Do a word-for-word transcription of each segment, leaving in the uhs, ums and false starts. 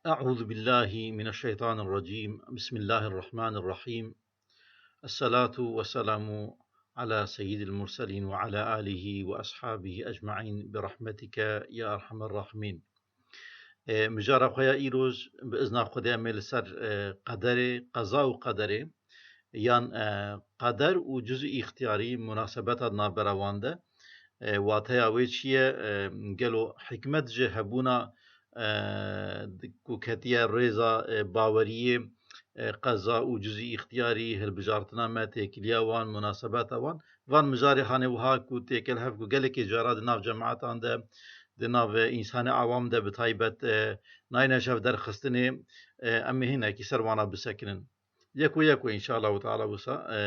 أعوذ بالله من الشيطان الرجيم. بسم الله الرحمن الرحيم. الصلاة والسلام على سيد المرسلين وعلى آله وأصحابه أجمعين برحمتك يا أرحم الراحمين. E, mijara xwe ya îroj bi izna Xwedê em ê li ser, e, qederê, qeza û qederê, yan, e, qeder û cuzî îxtiyarî munasebeta di navbera wan de, e, wateya wê çi ye? E, gelo hikmet ji hebûna, e, di-, ku ketiye rêza, e, baweriyê, e, qeza û cuzî îxtiyarî, hilbijartina me, têkiliya wan, munasebeta wan, van mijarê hanê wiha ku têkel hev ku gelekê cara di nav cemaetan de, di nav, e, însanê awam de bi taybet, e, nayne ji hev derxistinê, e, em ê hinekî ser wana bisekinin. Yeko yeko înşallahu teala wisa, e,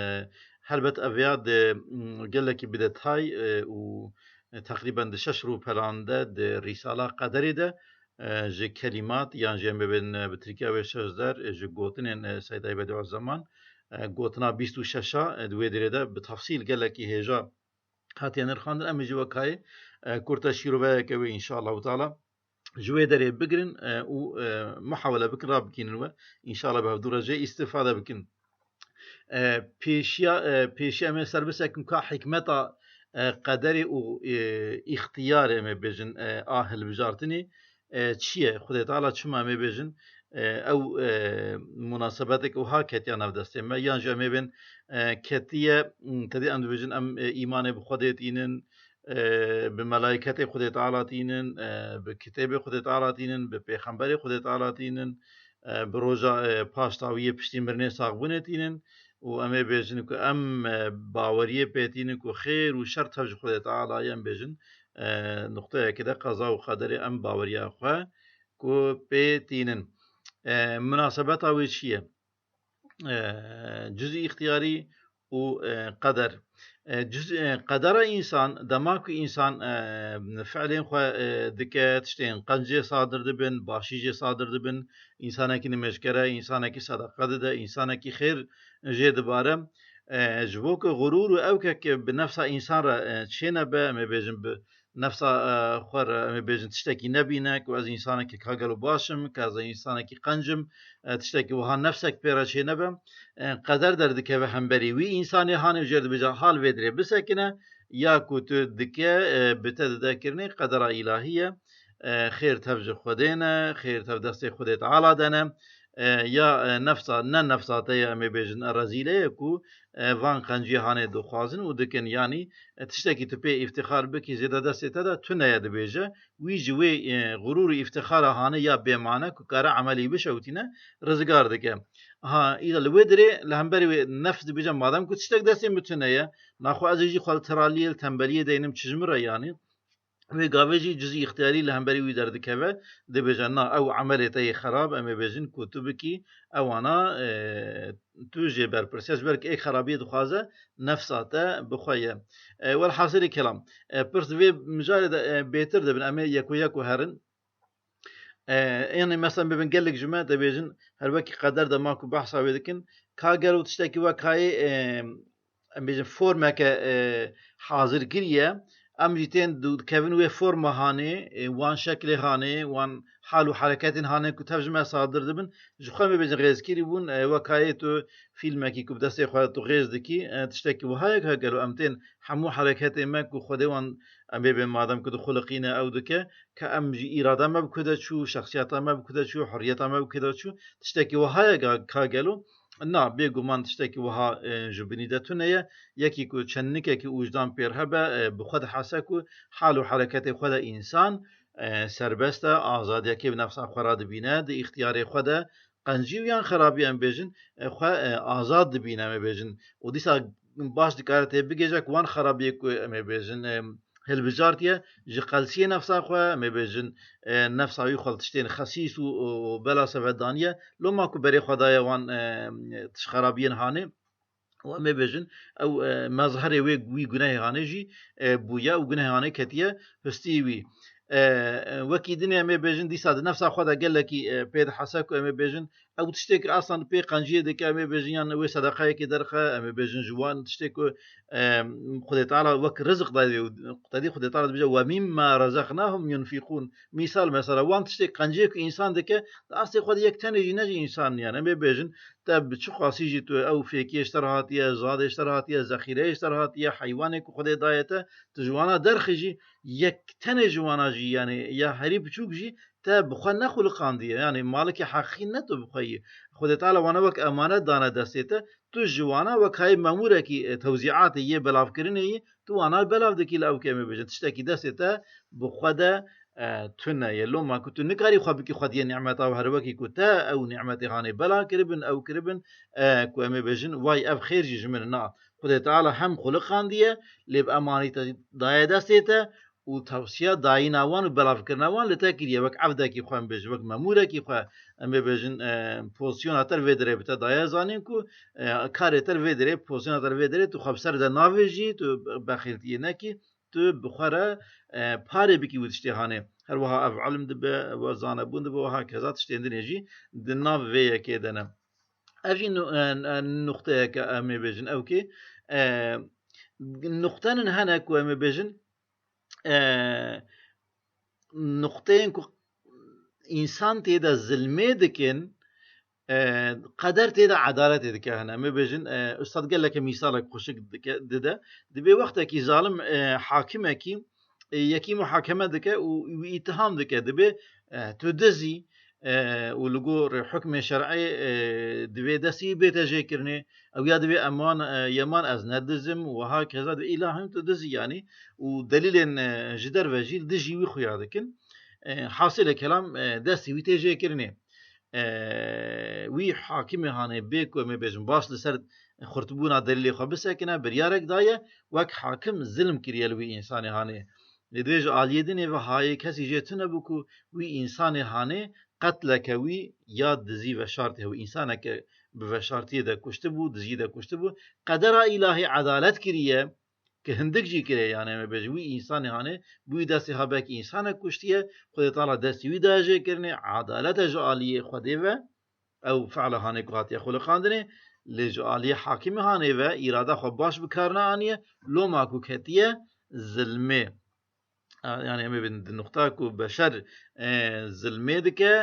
helbet ev ya di, mm, gelekî bi detay, e, û, e, teqrîben di şeş rûpelan de di Rîsala Qederê de, e, ji kelîmat yan jî em bibên, e, bi tirkiya wê şeş der, e, ji gotinên, e, Seyd Eybedî Zeman, e, gotina bîst û şeş a, e, di wê derê de bi tefsîl gelekî hêja hatiye nirxandin. Em ê jî wekayê, e, kurte şîroveyeke wê înşallahu teala ji wê derê bigirin, e, û, e, muhawele bikin, rabikînin we. Înşallah bi hevdû re jê îstifade bikin. E, pêşiya, e, pêşiya em ê ser bisekin ka hikmeta, e, qederê û, e, îxtiyarê em ê bêjin, e, a hilbijartinê, e, çi ye? Xwedê Teala çima em ê bêjin, e, ew, e, munasebetek wiha ketiya nav destê me? Yan jî em ê bên, e, ketiye, m, tedê em dibêjin em, e, îmanê bi Xwedê tînin, e, bi melayketê Xwedê Teala tînin, e, bi kitêbê Xwedê Teala tînin, bi pêxemberê Xwedê Teala tînin, e, bi roja, e, paştawiyê piştî mirinê saxbûnê tînin û em ê bêjin ku em, e, baweriyê pê tînin ku xêr û şer tev ji Xwedê Teala ye, em bêjin, e, nuqteyekê de qeza û qederê em baweriya xwe ku pê tînin. E, munasebeta wê çi ye? E, cuzî îxtiyarî û, e, qeder. E, cuz-, e, qedera însan, dema ku însan, e, fiilên xwe, e, dike, tiştên qenc jê sadir dibin, başî jê sadir dibin, însanekî nimêjker e, însanekî sedeqe dide, însanekî xêr jê dibare. E, ji bo ku xurûr û ewkek bi nefsa însan re, e, çênebe, em ê bêjin bi nefsa, e, xwe re, em ê bêjin tiştekî nebîne ku ez însanekî ka gelo baş im, ka ez însanekî qenc im, e, tiştekî wiha nefsek pê re çênebe, e, qeder derdikeve hemberî wî însanê hanê û jê re dibêje hal vê dirê bisekine, ya ku tu dike, e, bi te dide kirinê qedera îlahî ye, e, xêr tev ji Xwedê ne, xêr tev destê Xwedê Teala de ne, e, ya, e, nefsa, ne nefsa te ye, em ê bêjin, e, rezîle ye ku, e, van qenciyê hanê dixwazin û dikin, yanî, e, tiştekî tu pê îftixar bikî, zêde destê te de tune ye, dibêje. Wî ji wê, e, xurûr û îftixara hanê ya bêmane ku kare emelî bişewtîne, rizgar dike. Ha, îda li wê dirê, li hemberî wê nefs dibêje, madem ku tiştek destê min tune ye, naxwe ez ê jî xwe li tiraliyê, li tembeliyê deynim, çi ji min re yanî? Wê gavê jî cizî îxtiyarî li hemberî wî derdikeve, dibêje, na, ew emelê te yê xerab, em ê bêjin ku tu bikî, ewana, e, tu jê berpirs e, ji ber ku ê xerabiyê dixwaze, nefsa te bi xwe ye. E, welhasilê kelam, e, pirs vê mijarê de, e, bêtir dibin, em ê yeko yeko herin. E, yanî mesela bibin gelek ji me dibêjin, her wekî qeder de ma ku behsa wê dikin, ka gelo tiştekî wekayê, e, em bêjin formeke, e, hazir kiriye, em jî tên du-, dikevin wê forma hanê, e, wan şeklê hanê, wan hal û hereketên hanê ku tev ji me sadir dibin, ji xwe em ê bêjin rêzkirî bûn, e, wekayê tu fîlmekî ku bi destê xwe tu rêz dikî, e, tiştekî wiha ye ka gelo em tên hemû hereketê me ku Xwedê wan em ê bên madem ku dixuliqîne ew dike, ka em jî îrada me bi ku de çû, şexsiyeta me bi ku de çû, hurriyeta me bi ku de çû, tiştekî wiha ye ka, ka gelo? Na, bêguman tiştekî wiha, e, ji binî de tune ye. Yekî ku çendikekî ûjdan pêr hebe, e, bi xwe dihese ku hal û hereketê xwe de însan, e, serbest e, azadiyekê bi nefsa xwe re dibîne, di îxtiyarê xwe de qencî û yan xerabî em bêjin, e, xwe, e, azad dibîne, em ê bêjin. Û dîsa baş dikare tê bigêje ku wan xerabiyê ku em ê bêjin, e, hilbijartiye, ji qelsiyê nefsa xwe, em ê bêjin, e, nefsa wî xwe li tiştên xesîs û, û, û bela seve daniye, loma ku berê xwe daye wan, e, tişt xerabiyên hanê, û em ê bêjin, ew, e, mezherê wê, wî gunehê hanê jî, e, bûye û gunehê hanê ketiye hustî wî. e, e, wekî dinê em ê bêjin, dîsa di nefsa xwe de gelekî, e, pê dihese ku em ê bêjin, ew tiştê ku aslan pê qenciyê dike, em ê bêjin, yan wê sedeqeyekê derxe, em ê bêjin ji wan tiştê ku, e, Xwedê Teala wek rizik daye û tedî Xwedê Teala dibêje, "Ve mimma razaqnahum yunfiqûn." Mîsal mesela, wan tiştê qenciyê ku însan dike, di astê xwe de yek tenê jî ne ji însan, yan em ê bêjin, te bi çi xasî jî tu ew fêkiyê ji te re hatiye, zadê ji te re hatiye, zexîreyê ji te re hatiye, heywanê ku Xwedê daye te, tu ji wana derxijî, yek tenê ji wana jî, yanî ya herî biçûk jî te bi xwe nexuliqandiye. Yanî malikê heqî ne tu bi xwe yî. Xwedê Teala wana wek emanet dane destê te, tu ji wana wek hayê memûrekî, e, tewzîatê yê belavkirinê yî, tu wana belav dikî li ew ke em ê bêjin. Tiştekî destê te bi xwe de, e, tune ye. Loma ku tu nikarî xwe bikî xwediyê nîmeta û her wekî ku te ew nîmetê hanê bela kiribin, ew kiribin, e, ku em ê bêjin, "Way ev xêr jî ji min." Na. Xwedê Teala hem xuliqandiye, lê bi emanî te daye destê te û tewsiya dayîna wan û belavkirina wan li te kiriye. Wek evdekî xwe em bêjin, wek memûrekî xwe em ê bêjin, e, pozisyona te li vê derê bi te daye zanîn ku, e, karê te li vê derê, pozisyona te li vê derê tu xwe bi ser de navêjî, tu bexîltiyê nekî, tu bi xwe re, e, parê bikî wî tiştê hanê. Her wiha ev ilim dibe, ev zanebûn dibe, wiha keza tiştên dinê jî di nav vê yekê de ne. Ev jî nu-, e, e, nuqteyeke em ê bêjin ew kê, e, nuqtenin hene ku em ê bêjin, e, nuqteyên ku însan tê de zilmê dikin, e, qeder tê de edaletê dike hene. Em ê bêjin, e, ustad geleke mîsalek xweşik dike, dide. Dibê wextekî zalim, e, hakimekî, e, yekî muhakeme dike û wî îtiham dike. Dibê, e, tu dizî, e, û li gor hukmê şer'ê, e, divê destî wî bête jêkirinê. Ew ya divê eman, e, yeman ez ne diz im û wiha keza divê îlahim tu dizî yanî û delîlên, e, ji derve jî li dijî wî xuya dikin. E, hasilê kelam, e, destî wî tê jêkirinê. E, wî hakimê hanê bê ku em ê bêjin baş li ser xurtbûna delîlê xwe bisekine, biryarek daye, wek hakim zilm kiriye li wî însanê hanê. Lê divê ji aliyê dinê ve hayê kesî jê tune bû ku wî însanê hanê qetleke wî ya dizî veşartê, ew însaneke bi veşartiyê de kuştibû, dizî de kuştibû, qedera îlahî edalet kiriye, ki hindik jî kirê, yanî em ê bêjin, wî însanê hanê, bi wî destê ha belkî însanek kuştiye, Xwedê Teala destî wî daye jêkirinê, edalete ji aliyê Xwedê ve, ew fe'la hanê ku hatiye xuliqandinê, lê ji aliyê hakimê hanê ve îrada xwe baş bi kar neaniye, loma ku ketiye zilmê. E, yanî em ê bêjin di nuqta ku beşer, e, zilmê dike,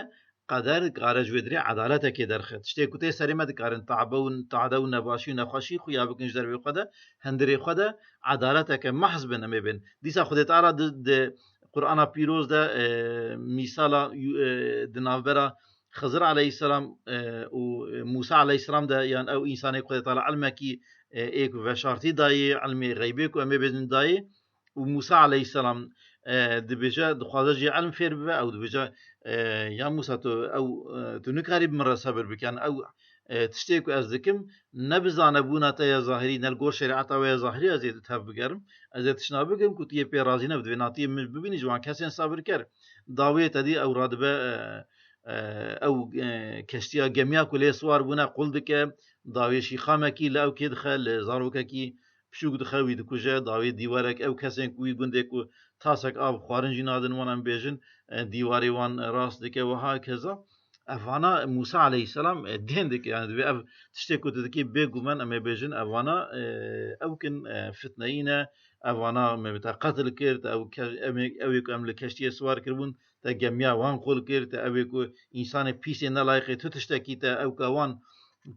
qeder dikare ji wê dirê edaletekê derxe. Tiştê ku tê serê me dikarin tabe û, tade û nebaşî û nexweşî xuya bikin ji dervê xwe de, hundirê xwe de edaleteke mehz bin em ê bên. Dîsa Xwedê Teala di, di Qur'ana Pîroz de, e, mîsala, e, di navbera Xizir aleyhisselam, e, û Musa aleyhisselam de, yan ew însanê Xwedê Teala ilmekî, e, ê ku veşartî dayê, ilmê xeybê ku em ê bêjin dayê, û Musa aleyhisselam, e, dibêje, dixwaze jê ilm fêr bibe, ew dibêje, e, ya Musa, tu, ew, e, tu nikarî bi min re sebir bike. Ew, e, tiştê ku ez dikim, ne bi zanebûna te ya zahirî, ne li gor şerîeta we ya zahirî ez ê di tev bigerim. Ez ê tiştna bikim ku tu yê pê razî nebî, divê na tu yê min bibînî, ji wan kesên sebirker. Dawiyê te dî ew radibe, e, e, ew, e, keştiya, gemiya ku lê siwar bûne qul dike, dawiyê şîxamekî li ew kê dixe, li zarokekî piçûk dixe, wî dikuje, dawê dîwarek, ew kesên ku wî gundê ku tasek av xwarin jî nadin wan, em bêjin, e, dîwarê wan rast dike, wiha keza. Evana Musa aleyhisselam, e, dên dike, yani divê ev tiştê ku tu dikî bêguman em ê bêjin, evana, e, ew kin, e, fitneyî ne, evana me te qetil kir, te ew ke-, em ê, ew ê ku em li keştiyê siwar kiribûn, te gemiya wan qul kir, te ew ê ku însanê pîsê nelayqê tu tiştekî te ew ka wan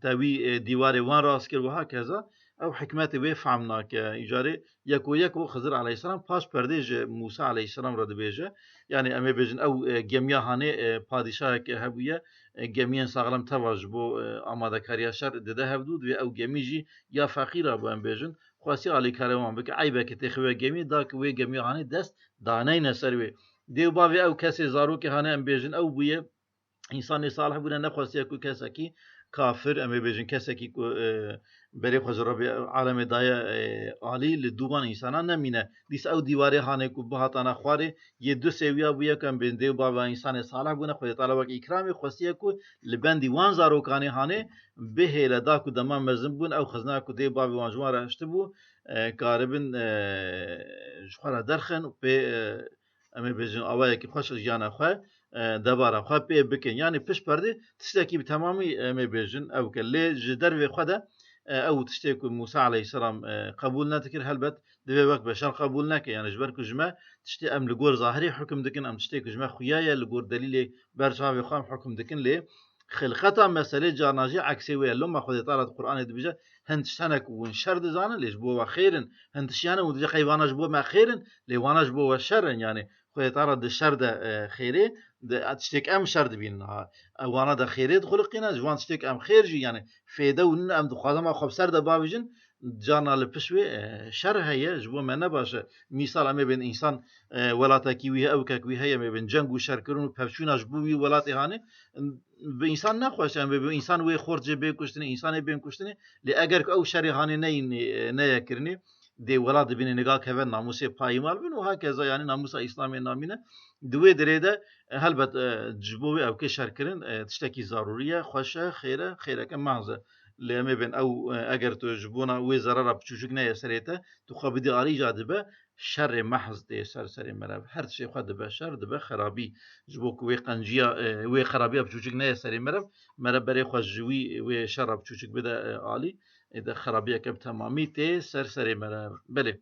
te wî, e, dîwarê wan rast kir, wiha keza ew hikmetê wê fehm nake. Îcarê yeko yeko Xizir aleyhisselam paş perdê ji Musa aleyhisselam re dibêje. Yani em ê bêjin ew, e, gemiya hanê, e, padîşaheke hebûye, e, gemiyên saxlem teva ji bo, e, amadekariya şer dide hevdû, divê ew gemî jî ya feqîra bû em bêjin, xwestiye alîkarê wan bike, eybeke têxibe gemî, da ki wê gemiya hanê dest daneyne ser wê. Dê û bavê ew kesê zarokê hanê em bêjin ew bûye, însanê salih bûne, nexwestiye ku kesekî kafir, em ê bêjin kesekî ku, e, berê xwe ji Rebbê alemê daye, e, alî, li dû wan însanan nemîne. Dîsa ew dîwarê hanê ku bihatana xwarê, yê du sêwiya bûye ku em bên dê û bava însanê salih bûne, Xwedê Teala wek îkramê xwestiye ku li bendî wan zarokanê hanê bihêle, da ku dema mezin bûn, ew xizna ku dê û bavê wan ji wan re hiştibû, e, karibin, e, ji xwe re derxin û pê, e, em ê bêjin, awayekî xweş jiyana xwe, e, debara xwe pê bikin. Yanî pişt perdê tiştekî bi temamî, em ê bêjin, ew ke lê ji dervê xwe de, e, ew tiştê ku Mûsa aleyhisselam, e, qebûl nedikir, helbet divê wek beşer qebûl neke. Yanî ji ber ku ji me tiştê em li gor zahirê hukm dikin, em tiştê ku ji me xuya ye, li gor delîlê ber çavê xwe em hukm dikin, lê xilqeta meselê carna jî eksê wê ye. Loma Xwedê Teala di Qur'anê dibêje, hin tişt hene ku hûn şer dizanin, lê ji bo we xêr in. Hin tişt hene hûn dibêje, qey vana ji bo me xêr in, lê wana ji bo we şer in. Yanî Xwedê Teala di şer de, e, xêrê, di tiştê ku em şer dibînin. Ha, e, wana de xêrê dixuliqîne, ji wan tiştê ku em xêr jî, yanî fêde û nîne em dixwazin ma xwe bi ser de bavêjin, carna li pişt wê, e, şer heye, ji bo me ne baş e. Mîsal em ê bên însan, e, welatekî wî heye, ewkek wî heye, em ê bên ceng û şerkirin û pevçûna ji bo wî welatê hanê, bi însan ne xweş e, em ê bên însan wê xort jê bê kuştinê, însanê bên kuştinê, lê eger ku ew şerê hanê neyîn, e, neye kirinê, dê welat dibîne niga keve namûsê payîmal bin û hakeza, yanî namûsa Îslamê namîne. Di wê dirê de, e, helbet, e, ji bo wê ewkê şerkirin, e, tiştekî zarûrî ye, xweş e, xêr e, xêreke mehz e. Lê em ê bên ew, e, eger tu ji bona wê zerara piçûçik neye serê te, tu xwe bidî alî, îca dibe şerê mehz tê ser serê me re. Her tiştê xwe dibe şer, dibe xerabî. Ji bo ku wê qenciya, e, wê xerabiya piçûçik neye serê me re, me re berê xwe ji wî wê şera piçûçik bide, e, alî, ê de xerabiyeke bi temamî tê ser serê me re. Belê.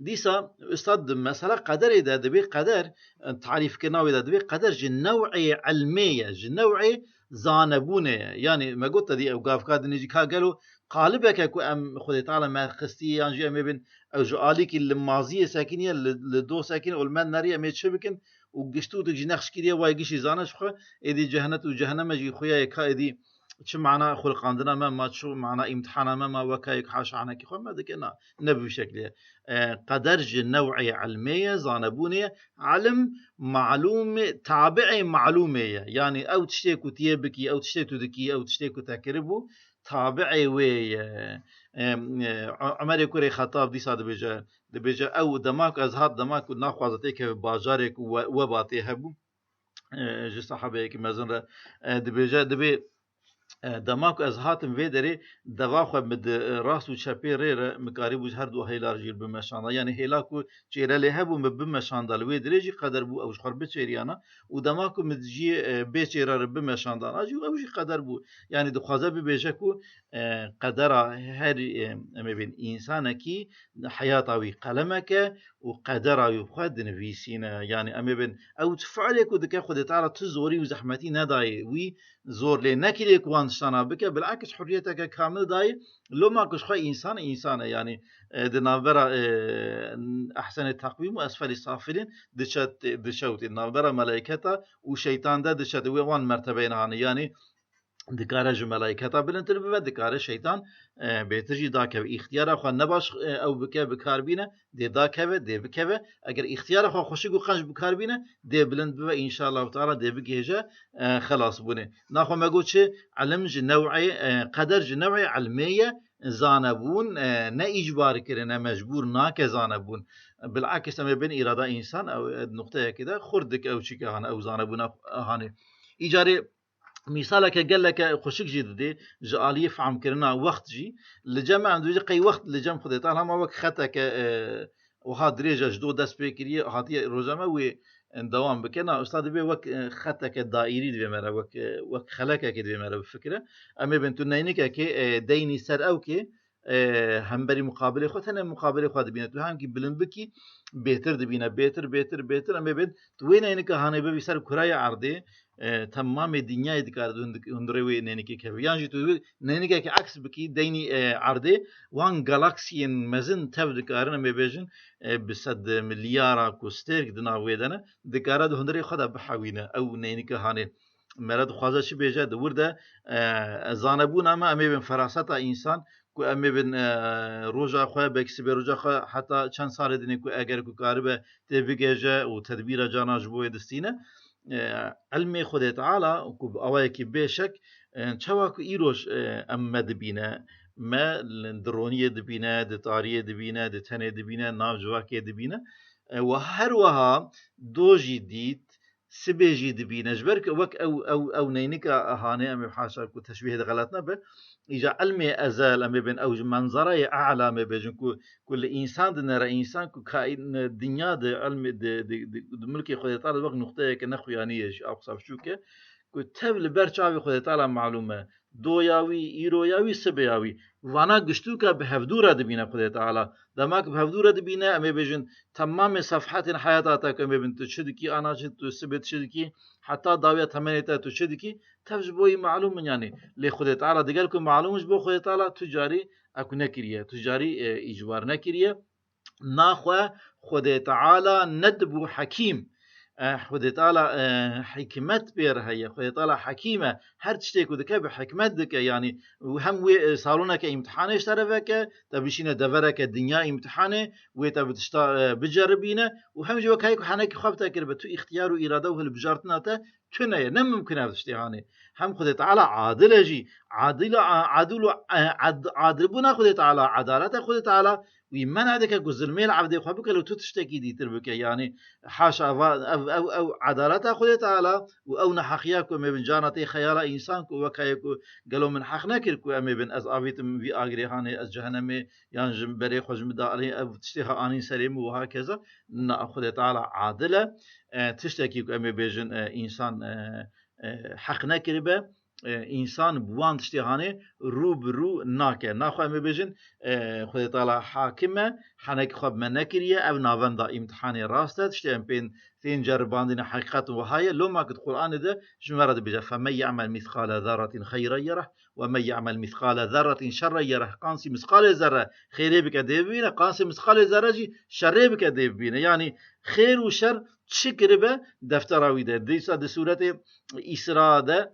Dîsa, Ustad, di mesela qederê de dibê qeder, e, tarîfkirina wê de dibê qeder ji new'ê ilmê ye, ji new'ê zanebûnê ye. Yanî me got te dî ew gavka dinê jî ka gelo qalibeke ku em Xwedê Teala me xistiye yan jî em ê bin ew ji alîkî li maziyê sekiniye, li, li do sekiniye û li me neriye em ê çi bikin û giştû tu jî nexş kiriye, way gişî zane ji xwe, êdî cehennet û cehenneme jî xuya ye ka êdî çi mana xuliqandina me ma, çi mana îmtihana me ma, weka yek haşa hinekî xwe me dike, na, ne bi vî şeklê ye. E, qeder ji new'ê ilmê ye, zanebûnê ye. Ilim malûmê, tabi'ê malûmê ye. Yanî ew tiştê ku tu yê bikî, ew tiştê tu dikî, ew tiştê ku te kiribû, tabi'ê wê ye. E, e, Umerê kurê Xettab dîsa dibêje, dibêje, ew dema ku ez hat, dema ku naxwaze têkeve bajarê ku we-, weba tê hebû, e, ji sahabeyekî mezin re, e, dibêje, dibê, e, dema ku ez hatim vê derê, deva xwe min di, e, rast û çepê rê re, min karîbû ji her du hêla re jî bimeşanda. Yanî hêla ku çêre lê hebû, min bimeşanda. Li wê dirê jî qeder bû ew ji xwe re biçêriyana. Û dema ku min jî, e, bê çêre re bimeşandana jî, ew jî qeder bû. Yanî dixwaze bibêje ku, e, qedera her, e, em ê bên însanekî heyata wî qelemek e û qedera wî bi xwe dinivîsîne. Yanî em ê bên ew fiilê ku dike Xwedê Teala tu zorî û zehmetî nedayê wî, zor lê nekiriye ku wan tiştana bike, bilakis hurriyeteke kamil dayê, loma ku ji xwe însan, însan e. Yanî, e, di navbera, e, ehsenê teqwîm û esfelî safilîn diçe, diçe û tê navbera melayketa û şeytan de diçe, wê wan mertebeyên hanê. Yanî dikare ji melayketa bilindtir bibe, dikare şeytan, e, bêtir jî dakeve. Îxtiyara xwe ne baş, e, ew bike, bi kar bîne, dê dakeve, dê bikeve. Eger îxtiyara xwe xweşik û qenc bi kar bîne, dê bilind bibe, înşallah teala dê bigihêje, e, xelasbûnê. Naxwe me got çi? Ilim ji new'ê, e, qeder ji new'ê ilmê ye, zanebûn, e, ne îcbar kirin, ne mecbûr nake zanebûn. Bilakis em ê bin îrada însan, ew, e, nuqteyekê de xurt dike ew çîke hane, ew zanebûna hane. Îcarê mîsaleke geleke xweşik jî didê, ji aliyê fehmkirina wext jî. Li cem me em dibêjin qey wext li cem Xwedê Teala hema wek xeteke, e, wiha dirêj e, ji do dest pê kiriye, hatiye roja me wê, e, dewam bike. Na, usta dibê wek, e, xeteke daîrî divê me re, wek, e, wek xelekekê divê me re bifikire. Em ê bên tu neynikekê, e, deynî ser ewkê, e, hemberî muqabilê xwe, tenê muqabilê xwe dibîne. Tu hemkî bilind bikî, bêtir dibîne, bêtir, bêtir, bêtir. Em ê bên, tu wê neynika hanê bibî ser kuraya erdê, e, temamê dinyayê dikare di hundik-, hundirê wê neynikê keve. Yan jî tu wê neynikekî eks bikî, deynî, e, erdê, wan galaksiyên mezin tev dikarin, em ê bêjin, e, bi sed milyara ku stêrk di nav wê de ne, dikare di hundirê xwe de bihewîne. Ew neynika hanê. Me re dixwaze çi bêje? Di wir de, e, zanebûna me, em ê bin feraseta însan, ku em ê bin, e, roja xwe, belkî sibê roja xwe, heta çend salê dinê ku eger ku karibe tê bigêje û tedbîra cana ji bo wê distîne. E, ilmê Xwedê Teala ku bi awayekî bêşek, e, çawa ku îroj, e, em me dibîne, me li, di roniyê dibîne, di tariyê dibîne, di tenê dibîne, nav civakê dibîne, e, we her wiha do jî dît, sibê jî dibîne. Ji ber ku wek ew, ew, ew neynika hanê, em ê haşa ku teşbîhê de xelet nebe, îca ilmê ezel, em ê bên ew ji menzerayê e'la, em ê bêjin ku, ku li însan dinere, însan ku kaîn, dinya di ilmê, di, di, di, di milkê Xwedê Teala wek nuqteyeke nexuyanî ye, ji ew qisa biçûk e, ku tev li ber çavê Xwedê Teala malûm e. Doya wî, îroya wî, sibeya wî. Vana giştûka bi hevdû re dibîne Xwedê Teala. Dema ku bi hevdû re dibîne, em ê bêjin, temamê sefhetên heyata te ku em ê bin tu çi dikî, ana çi, tu sibê tu çi dikî, heta dawiya temenê te tu çi dikî, tev ji bo wî malûm in yanî. Lê Xwedê Teala digel ku malûm in ji bo Xwedê Teala tu carî ew nekiriye, tu carî, e, îcbar nekiriye. Naxwe Xwedê Teala nedibû hekîm. E, Xwedê Teala, e, hikmet pê re heye. Xwedê Teala hekîm e. Her tiştê ku dike bi hikmet dike. Yanî û hem wê, e, saloneke îmtihanê ji te re veke, te bişîne devereke dinya îmtihanê, wê te bi tişta, e, biceribîne û hem jî wek heye ku henekî xwe bi te kiribe. Tu îxtiyar û îrade û hilbijartina te tune ye. Ne mimkun e ev tiştê hanê. Hem Xwedê Teala adil e jî. Adil, a-, adil û, e, ad-, adilbûna Xwedê Teala, edaleta Xwedê Teala wî mena dike ku zilmê li evdê xwe bike, lê tu tiştekî dîtir bike. Yanî haşa va, ev, ev, ev edaleta Xwedê Teala û ew neheqiya ku em ê bin carna tê xeyala însan ku wek heye ku gelo min heq nekir ku em ê bin ez avîtim vî agirê hanê, ez cehenemê yan ji berê xwe ji min de alî, ev tiştê ha anîn serê min wiha keza. Na, Xwedê Teala adil e. E, tiştekî ku em ê bêjin, e, însan, e, e, heq nekiribe, e, însan bi wan tiştê hanê rû bi rû nake. Naxwe em ê bêjin, e, Xwedê Teala hakim e, henekî xwe bi me nekiriye, ev navenda îmtihanê rast e, tiştê em pê tên ceribandine heqîqet wiha ye. Loma ku di Qur'anê de ji me re dibêje, "Femen ye'mel mîsqale zerretin xeyren yereh, we men ye'mel mîsqale zerretin şerren yereh." Qansî misqalê zerre xêrê bike dê bibîne, qansî misqalê zerre jî şerê bike dê bibîne. Yanî xêr û şer çi kiribe deftera wî de. Dîsa di sûretê Îsra de,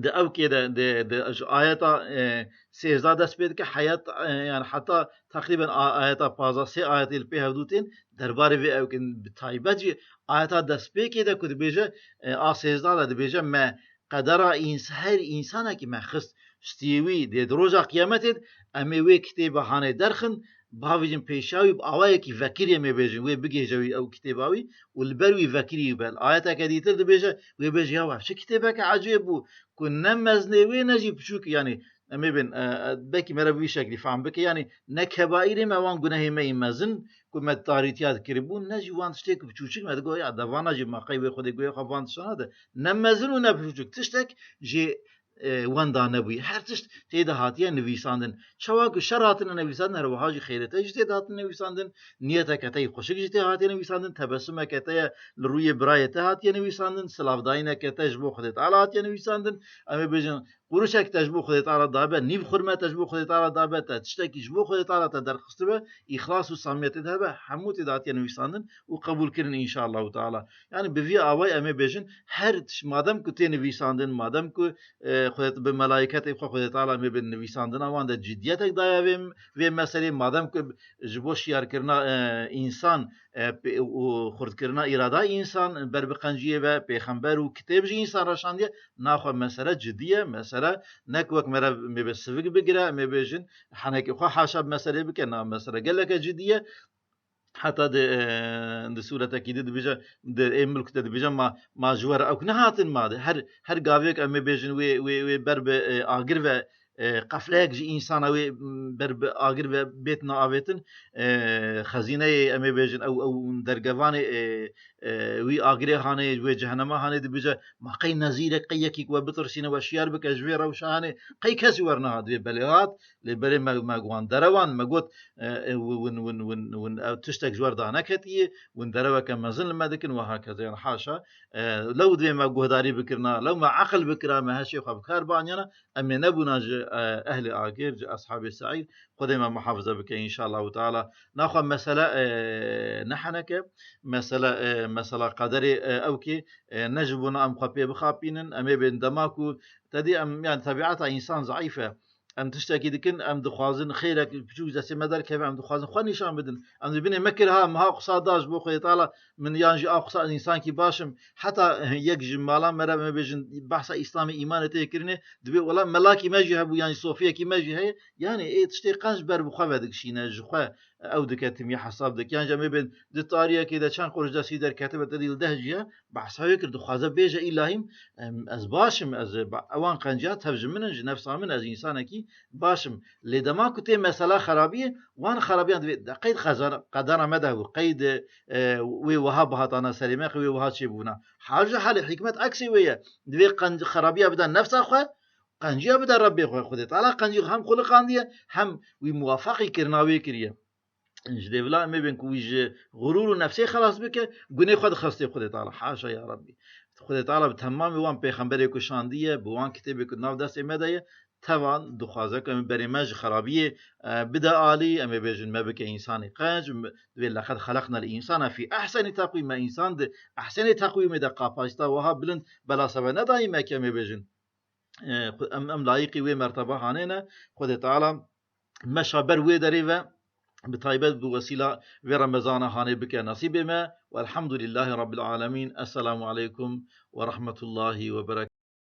di ewkê de, di, di, ji ayeta, e, sêzda dest pê dike, heyet, e, yani heta teqrîben a-, ayeta pazdeh, sê ayetê li pê hevdû tên, derbarê vê ewkin bi taybet jî ayeta destpêkê de ku dibêje, e, a sêzda de dibêje, me qedera îns-, her însanekî me xist stiyê wî dê di roja qiyametê de, em ê wê kitêba hanê derxin, bavêjin pêşiya wî bi awayekî vekirî em ê bêjin, wê bigihêje wî ew kitêba wî û li ber wî vekirî wî be. Li ayeteke dîtir dibêje, wê bêje, ya ev çi kitêbeke ecêb bû ku ne mezinê wê ne jî piçûk, yanî em ê bên, e, e, belkî me re bi vî şeklî fehm bike, yanî ne kebaîrê me wan gunehê me yî mezin ku me tarîtiya dikiribûn, ne jî wan tiştê ku piçûçik me digot, ya de vana jî ma qey wê Xwedê guhê xwe van tiştana de, ne mezin û ne piçûçik tiştek jê e, wenda nebûye. Her tişt tê de hatiye nivîsandin. Çawa ku şer hatine nivîsandin, her wiha jî xêrê te jî tê de hatine nivîsandin. Niyeteke te yê xweşik jî tê hatiye nivîsandin. Tebesumeke te ye li rûyê birayê te hatiye nivîsandin. Silavdayîneke te ji bo Xwedê Teala hatiye nivîsandin. Em ê bêjin, quruşek te ji bo Xwedê Teala dabe, nîv xurme te ji bo Xwedê Teala dabe, te tiştekî ji bo Xwedê Teala te derxistibe, îxlas û samiyetê de hebe, hemû tê de hatiye nivîsandin û qebûlkirin înşallahu teala. Yani bi vî awayî em ê bêjin, her tişt madem ku tê nivîsandin, madem ku, e, Xwedê bi melayiketê xwe Xwedê Teala em ê bên nivîsandina wan de ciddiyetek daye vê, vê meselê, madem ku ji bo şiyarkirina, e, însan, e, pê-, û xurtkirina îrada însan ber bi qenciyê ve pêxember û kitêb ji însan re şandiye, naxwe mesele cidî ye, mesele ne ku wek mere em ê bê sivik bigire, em ê bêjin henekê xwe haşa bi meselê bike, na mesele geleke cidî ye. Heta di, e, di sûretekî di dibêje, di ê milk de dibêje, ma, ma ji we re ew nehatin ma de. Her, her gavêk em ê bêjin wê, wê, wê ber bi, e, agir ve, e, qefleyek ji însana wê, m, ber bi agir ve bêtina avêtin, e, xezîneyê em ê bêjin ew, ew dergevanê, e, e, wî agirê hanê, wê cehennema hanê dibêje, ma qey nezîrek, qey yekî ku we bitirsîne, we şiyar bike ji vê rewşa hanê, qey kesî wernehat vê belê hat, lê berê me, me wan derewan, me got, e, e, win, win, win, win, ew tiştek ji wer daneketiye, win dereweke mezin li me dikin, we hakeza, yani haşa. E, lew divê me guhdarî bikirina, lew me eqil bikira, me heşê xwe bi kar bianyana, em ê nebûna ji, e, ehlê agir, ji eshabê seîr, Xwedê me muhafize bike, înşallahu teala. Naxwe mesele, e, ne heneke, mesele, e, mesela qederê, e, ew kê, e, ne ji bona em xwe pê bixapînin, em ê bên dema ku te dî em, yani tebiata însan zeîf e. Em tiştekî dikin, em dixwazin xêrek piçûk ji destê me derkeve, em dixwazin xwe nîşan bidin. Em dibînin me kir ha, min ha qisa da ji bo Xwedê Teala, min yan jî a qisa ez însankî baş im. Heta yek ji mala me re me bêjin behsa Îslamê, îmanê tê kirinê, dibê wela melakî me jî hebû, yan jî sofiyekî me jî heye. Yani ê tiştê qenc ber bi xwe ve dikişîne, ji xwe ew dike timî hesab dike. Yan jî em ê bên di tariyekê de çend quruş destî derketibe, te dî li deh ciya, behsa wê kir, dixwaze bêje, îlahîm, em, ez baş im, ez, ba-, ewan qenciya tev ji min in, ji nefsa min, ez însanekî baş im. Lê dema ku tê mesela xerabiyê, wan xerabiyan divê, de qeyd xezan-, qedera me de hebû, qeyd, e, wê wiha bihatana serê me, wê wiha çêbûna. Hal ji halê hikmet eksê wê ye. Divê qenc-, xerabiya bide nefsa xwe, qenciya bide Rebbê xwe. Xwedê Teala qencî hem xuliqandiye, hem wî muwafaqî kirina wê kiriye. Ji dêvila em ê bên ku wî ji xurûr û nefsê xelas bike, gunê xwe dixestê Xwedê Teala. Haşa ya Rebbî. Xwedê Teala bi temamê wan pêxemberê ku şandiye, bi wan kitêbê ku nav destê me de ye, tevan dixwaze ku em berê me ji xerabiyê, e, bide alî, em ê bêjin me bike însanê qenc, me, divê laqad xelaqnel însana fî ehsenî teqwîm, me însan di ehsenê teqwîmê de, kapasîta wiha bilind bela sebe nedayî me ke em ê bêjin. E, xwe-, em, em layîqî wê merteba hanê ne. Xwedê Teala me şa ber wê derê ve, bi taybet bi wesîla vê Remezana hanê bike nesîbê me. Welhamdulîllahî Rabbil Alemîn. Esselamu aleykum ve rahmetullahî ve berekatuhu.